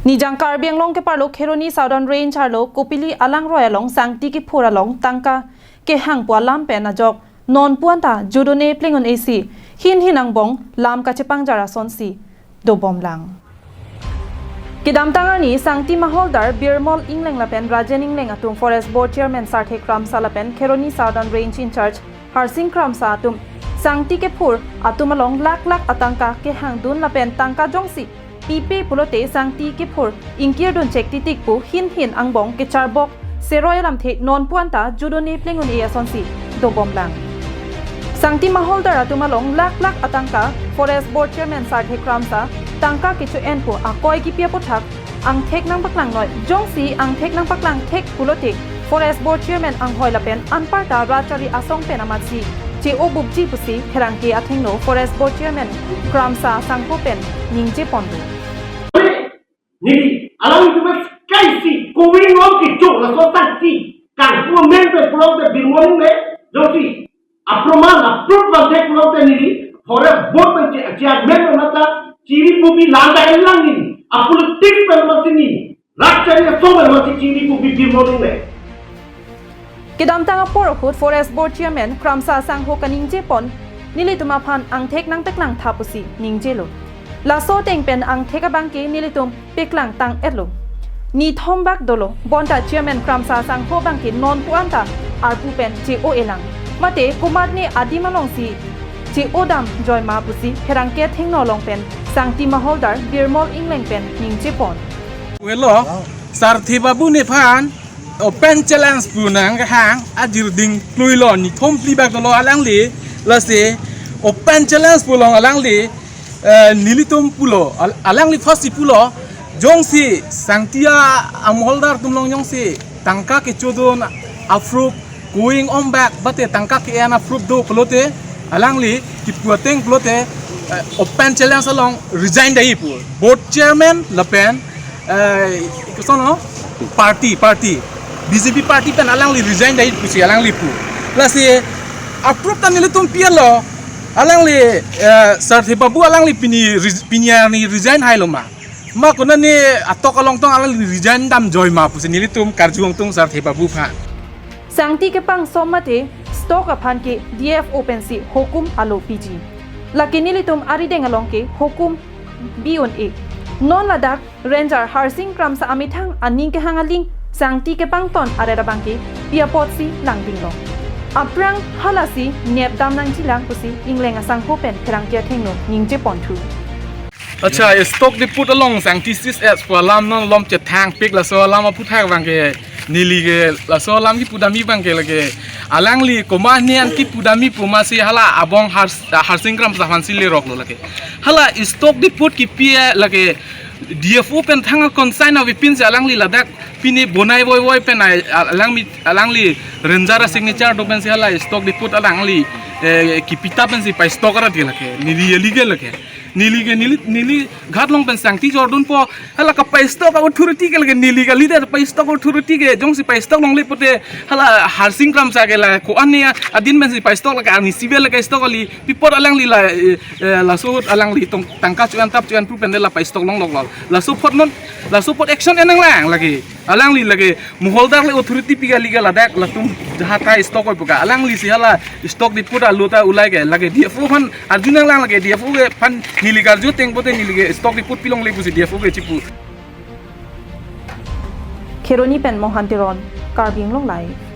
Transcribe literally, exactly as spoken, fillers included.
Nijang Karbi Anglong keparlo Kheroni Southern Range arlo Kopili alangroi along sangti kephur along tangka kehang pu alam pen ajok non pu anta judone pleng un-e si hin hin angbong lam kachepangjar asonsi dobomlang. Kedamtang arni sangti maholdar Birmol Engleng lapen Rajen Engleng atum Forest Board Chairman Sarthe Kramsa lapen Kheroni Southern Range in-charge Harsing Kramsa atum sangti kephur atum along lakh lakh atangka kehangdun lapen tangka jongsi pipe pulote sangti kephur ingkirdun chek titik pu hin hin angbong kecharbok seroi alamthe non pu anta judone pleng un-e asonsi dobomlang. Sangti maholdar atum along lakh lakh atangka Forest Board Chairman Sarthe Kramsa tangka kecho-en pu akoi kipi aputhak angthek nangpaklangnon, jongsi angthek nangpaklang thek pulote Forest Board Chairman anghoi lapen anparta rachari asong pen amatsi che-o bupji pusi pherangke athengno Forest Board Chairman Kramsa asangho pen ningje ponlo. Neli alang itu mas kaisi kowing long kecho laso sangti kangpu amen pen pulote Birmol Engleng jongsi aproman a-proof bangthek pulote neli Forest Board pen che-, chairman pen mata chiri pubi lanta elang neli a-politics pen mati neli rachari asong pen mati chiri pubi Birmol Engleng. Kedamtang apor ahut Forest Board Chairman Kramsa asangho kaningje pon nelitum aphan angthek nangpeklang tha pusi ningjelo. Laso ateng pen angthek abangke nelitum peklang tang-etlo. Nithom bak dolo, bonta Chairman Kramsa asangho abangke non pu anta arpu pen che-o-elang. Mate komatne adim alongsi che-o damjoima pusi pherangke athengno along pen sangti maholdar Birmol Engleng pen ningje pon. Welo, Sarthe Babu nephan open challenge pu nangkehang ajir ding kluilo, nithom phli bak dolo alangli, lasi open challenge pu along alangli, eh, nelitum pulo, al-, alangli first si pulo, jongsi sangti amaholdar atum along jongsi tangka kechodun a-proof, kowing ombak bate tangka ke-en a-proof do pulote alangli kipu ateng pulote, eh, open challenge along resign dai pu. Board chairman lapen, eh, koson no? Party, party. B J P party pen alangli resign dai pusi alangli pu. Lasi a-proof ta nelitum pilo. Alangli, eh, Sarthe Babu alangli pini res-, pini arni resign hailo ma. Ma konat ne atok along tong alangli resign damjoima pusi nelitum karju angtung Sarthe Babu aphan. Sangti kepangsom mate stock aphan ke D F O pensi hukum alo piji. Lake nelitum arideng along ke hukum bi un-e. Non ladak Ranger Harsing Kramsa amethang aning kehang aling sangti kepangton aret abangke pi apotsi langdinglo. Aphrang halasi nepdam nangjilang pusi Engleng asangho pen pherangke athengno ningje ponthu. Acha, stock depot along sangti sis es pu alam non lom chethangpik, laso alam aphuthak abangke neli ke laso alam kipudamji abangke lake alangli komatne an kipudamji pu masi hala abong Hars-, Harsing Kramsa aphansi leroklo lake. Hala stock depot kipi lake D F O pen thang consign avepinsi alangli ladak pini bonai voivoi pen ai, alangli, alangli Ranger a-signature do pensi hala stock depot alangli, eh, kipita pensi pai stock arat ke lake. Neli illegal lake. Neli ke neli, neli ghat along pen sangti jordunpo. Hala kapai stock a-authority ke lake neli kali, de pai stock authority ke jongsi pai stock longle pote hala Harsing Kramsa ke la ko-an ne adin pensi pai stock lake, arni sibe lake stock kali. Pi apot alangli la, eh, eh, laso ahut alangli tong tangka cho-en tap cho-en pu pen de la pai stock longloklo. Laso apot non, laso apot action en nanglang lake. Alangli lake maholdar le authority pi kali ke ladak latum jahat ta stock oi pu ke. Alanglisi hala stock depot alo ta ulai ke lake D F O aphan arju nanglang, lake D F O ke aphan neli karju ateng pote neli ke stock depot pi longle pusi D F O ke chipu. Kheroni pen Mohan Teron, Karbi Anglong Live.